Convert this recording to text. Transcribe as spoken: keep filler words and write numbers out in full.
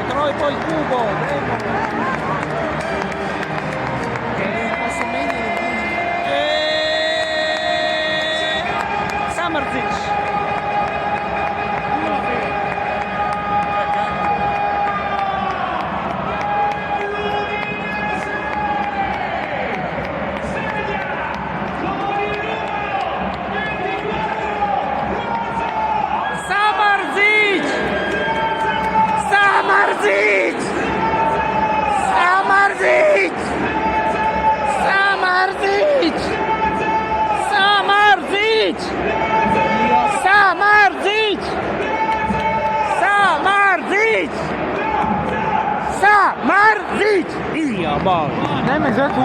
Trovo poi il cubo, Demo. Posso mettere? Eh, Samardzic. Samardzic! Samardzic! Samardzic! Samardzic! Samardzic! Samardzic! Samardzic! Samardzic! Io, boh. Daj mi za tu.